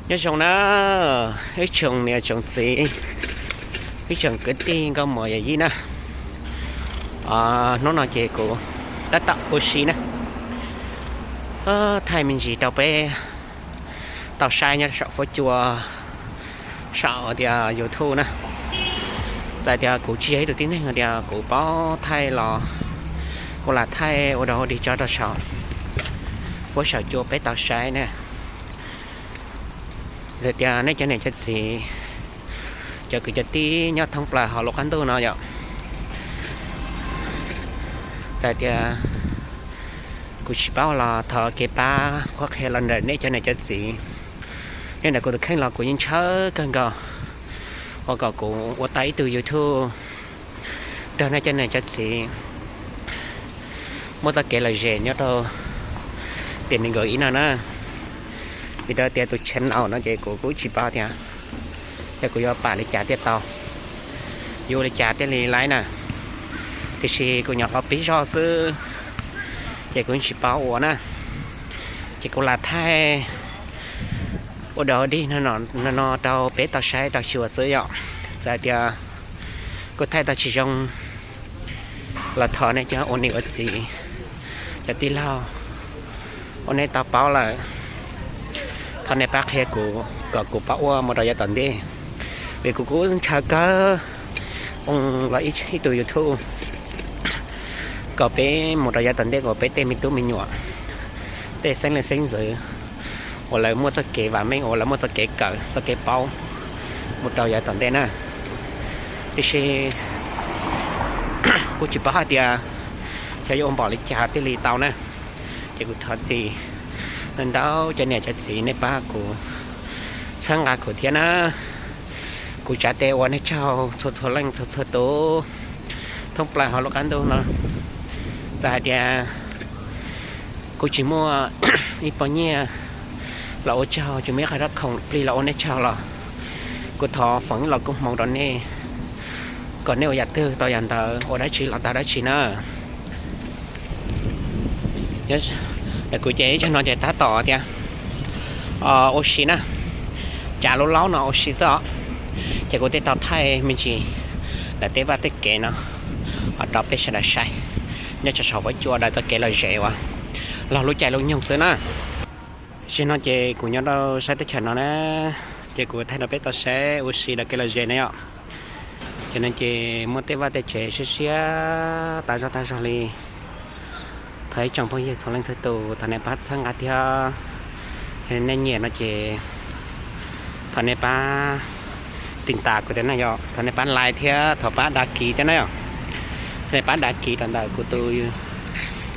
Nyob zoo na, ib tsoom niam tsoom txiv, ib tsoom kwv tij nkauj muam yawm yij na. Hnub no ces kuv tab tom ua si na, thaij me ntsis rau peb tau saib nyob saum fuab cua, saum tias YouTube na. Txawm tias kuv tsis yog ib tug tib neeg tias kuv paub thaij los kuv lam thaij ua dog ua dig tso rau saum fuab saum cua peb tau saib na. Txawm tias nej cov niam cov txiv, cov kwv cov tij nyob thoob plaws hauv lub qab ntuj no yom, txawm tias kuv tsis paub los thov kev pab qhuab qhia los ntawm nej cov niam cov txiv. Nyob ntawm kuv tus kheej los kuv yeej ntshaw kawg nkaus uas kom kuv ua tau ib tug YouTube rau nej cov niam cov txiv muaj txoj kev lom zem nyob rau tiam nees nkaum ib no na. Vim rau tias tus channel no ces kuv kuj tsis paub tias, ces kuv yuav pam li cas thiaj tau, yuav ua li cas thiaj li laib na. Tiam sis kuv nyuam qhuav pib zog xwb, ces kuv yeej tsis paub ua na. Ces kuv lam thaij ua dog ua dig no rau peb tau saib tau xyuas xwb yom. Txawm tias kuv thaij tau tsis zoo los thov nej cov ua niam ua txiv, cov tij laug, uas nej tau paub lawm, thov nej pab qhia kuv kom kuv pab ua mus rau yav tom ntej. Vim kuv kuj ntshaw kawg ua los ib tus YouTube kom peb mus rau yav tom ntej kom peb tej me tub me nyuam, tej xeeb leej xeeb ntxwv uas lawv muaj txoj kev vam meej, uas lawv muaj txoj kev kawm txoj kev paub mus rau yav tom ntej na. Tiam sis kuv tsis paub hais tias xyov yuav ua npaum li cas thiaj li tau na. Ces kuv thov txim ntau ntau cov niam cov txiv nej pab kuv txhawb nqa kuv thiab na. Kuv tsa tes ua nej tsaug txhua txhua leej txhua txhua tus thoob plaws hauv lub qab ntuj no. Txawm hais tias kuv tsis muaj ib pob nyiaj los ua tsaug, tsis muaj ib qho zaub khoom plig los ua nej tsaug los kuv thov foom ib los koob hmoov rau nej, kom nej ua yam twg tau yam ntawd, ua dab tsi los tau dab tsi na. Kuv ces ib zaug no ces tab tom tias ua si na, tsav lub laub no ua si xwb os. Ces kuv thiaj tau thaij me ntsis lawv tej vaj tej kev no rau peb sawv daws saib nyob rau saum fuab cua daws txoj kev lom zem uas log lub caij lub nyoog xwb na. Zaum no ces kuv nyob rau sab teb chaws no na, ces kuv thaij rau peb tau saib ua si daws kev lom zem na yom. Ces no ces muaj tej vaj tej tsev siab siab tas zog tas zog li. Thov ib tsoom phooj ywg txhua leej txhua tus thov nej pab txhawb nqa thiab, yog nej nyiam no ces thov nej pab tiv tas kuv thiab na yom, thov nej pab like thiab thov pab đăng ký thiab na yom. Thov nej pab đăng ký rau ntawm kuv tus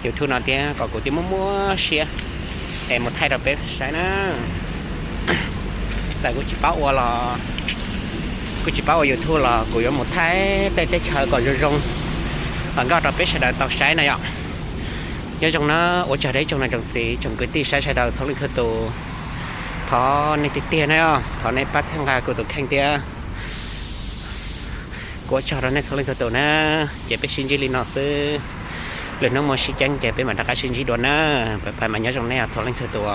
YouTube no thiab kom kuv thiaj muaj muaj siab es mus thaij rau peb saib na. Txawm kuv tsis paub ua los, kuv tsis paub ua YouTube los kuv yuav mus thaij tej teb chaws kom zoo zoo los nkauj rau peb sawv daws tau saib na yom. Nyob zoo na, ua tsaug rau ib tsoom niam tsoom txiv tsoom kwv tij saib sawv daws txhua leej txhua tus. Thov nej tiag tiag na, thov nej pab txhawb nqa kuv tus kheej thiab. Kuv ua tsaug rau nej txhua leej txhua tus na, ces peb sib ntsib li no xwb. Lwm hnub muaj sib ceeb ces peb mam rov qab sib ntsib dua na. Pab pab mas nyob zoo nej txhua leej txhua tus.